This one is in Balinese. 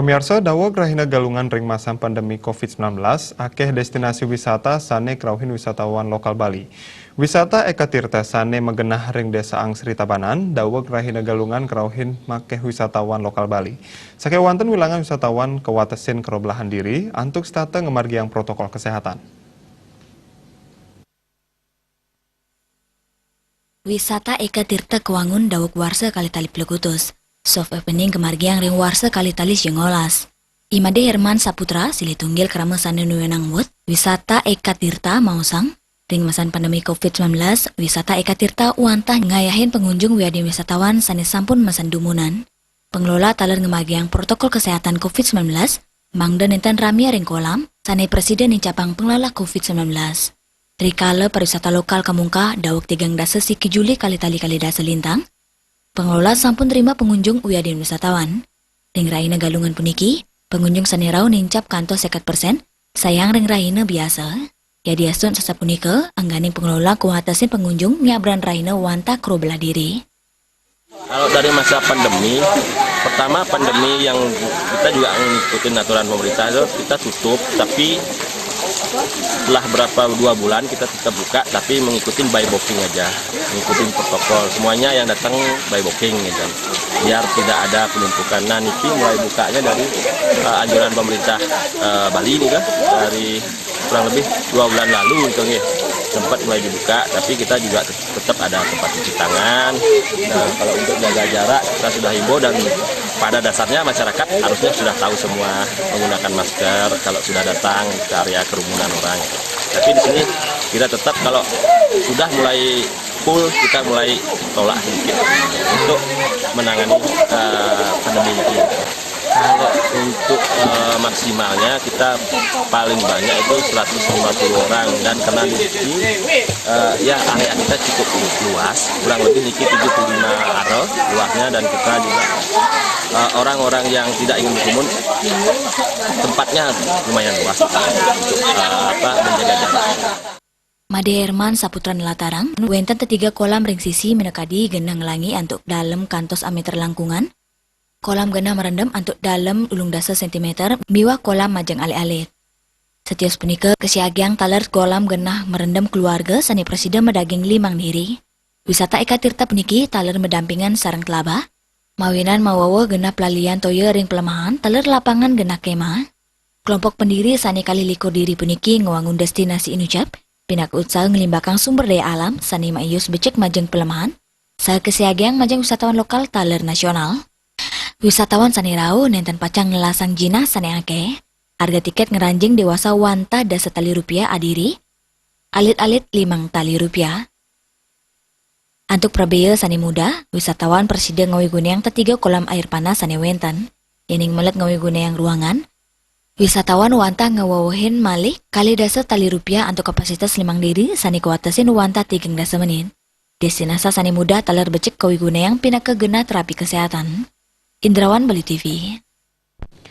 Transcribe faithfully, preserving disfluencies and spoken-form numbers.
Pamiarsa, daweg rahina Galungan ring masa pandemi covid sembilan belas, akeh destinasi wisata sane krauhin wisatawan lokal Bali. Wisata Eka Tirta sane magenah ring Desa Angsri Tabanan, daweg rahina Galungan krauhin makeh wisatawan lokal Bali. Sakewanten wilangan wisatawan kawatesin karoblahan diri antuk setata ngamargiang protokol kesehatan. Wisata Eka Tirta kawangun daweg warsa kalih tali plekutus. Soft opening kamargiang ring warsa kalih tali sia ngolas. I Made Herman Saputra, silih tunggil krama sane nuenang wut, Wisata Eka Tirta maosang, ring masan pandemi covid sembilan belas, Wisata Eka Tirta wantah ngayahin pangunjung wiadin wisatawan sane sampun mesen dumunan. Pengelola taler ngamargiang protokol kesehatan covid sembilan belas, mangda nenten ramia ring kolam, sane prasida nincapang pengelola covid sembilan belas. Rikala pariwisata lokal kamungkah daweg tigang dasa siki Juli kalih tali kalih dasa lintang, pengelola sampun nerima pengunjung wiadin wisatawan. Ring rahina Galungan puniki, pengunjung sane rauh nincap kantos seket persen, sayang ring rahina biasa. Yadiastun sasapunika, angganing pengelola kawatesin pengunjung nyabran rahina wantah karoblah diri. Kalau dari masa pandemi, pertama pandemi yang kita juga ngikutin aturan pemerintah itu kita tutup, tapi setelah berapa dua bulan kita tetap buka, tapi mengikuti by booking aja, ngikutin protokol. Semuanya yang datang by booking gitu, biar tidak ada penumpukan. Nah, niki mulai bukanya dari eh, anjuran pemerintah eh, Bali nih kan, dari kurang lebih dua bulan lalu itu nih sempat mulai dibuka, tapi kita juga tetap ada tempat cuci tangan. Nah, kalau untuk jaga jarak kita sudah himbau dan pada dasarnya masyarakat harusnya sudah tahu semua menggunakan masker kalau sudah datang ke area kerumunan orang. Tapi di sini kita tetap kalau sudah mulai full kita mulai tolak sedikit untuk menangani eh, pandemi ini. Kalau untuk eh, maksimalnya kita paling banyak itu seratus lima puluh orang dan karena di sini eh, ya area kita cukup luas, kurang lebih niki tujuh puluh lima are luasnya dan kita juga eh, orang-orang yang tidak ingin berkerumun tempatnya lumayan luas untuk eh, apa menjaga jarak. Made Herman Saputra nlatarang, wenten tetiga kolam ring sisi minakadi genah nglangi antuk dalem kantos ameter langkungan. Kolam genah marendem antuk dalem ulung dasa sentimeter miwah kolam majeng alit-alit. Satios punika kasiagiang taler kolam genah marendem keluarga sane prasida madaging limang diri. Wisata Eka Tirta puniki taler madampingan sareng telabah, mawinan mawawa genah pelalian toya ring pelemahan taler lapangan genah kemah. Kelompok pendiri sane kalih likur diri puniki ngwangun destinasi inucap, pinaka utsaha nglimbakang sumber daya alam sane maius becik majeng pelemahan, saha kasiagiang majeng wisatawan lokal taler nasional. Wisatawan sane rauh nenten pacang nelasang jinah sane akeh. Harga tiket ngranjing dewasa wantah dasa tali rupiah adiri, alit-alit limang tali rupiah. Antuk prabea sane mudah, wisatawan prasida ngawigunayang tetiga kolam air panas sane wenten. Yening melet ngawigunayang ruangan, wisatawan wantah ngawewehin malih kalih dasa tali rupiah antuk kapasitas limang diri sane kawatesin wantah tigang dasa menit. Destinasi sane mudah taler becik kawigunayang pinaka genah terapi kesehatan. Indrawan, Bali T V.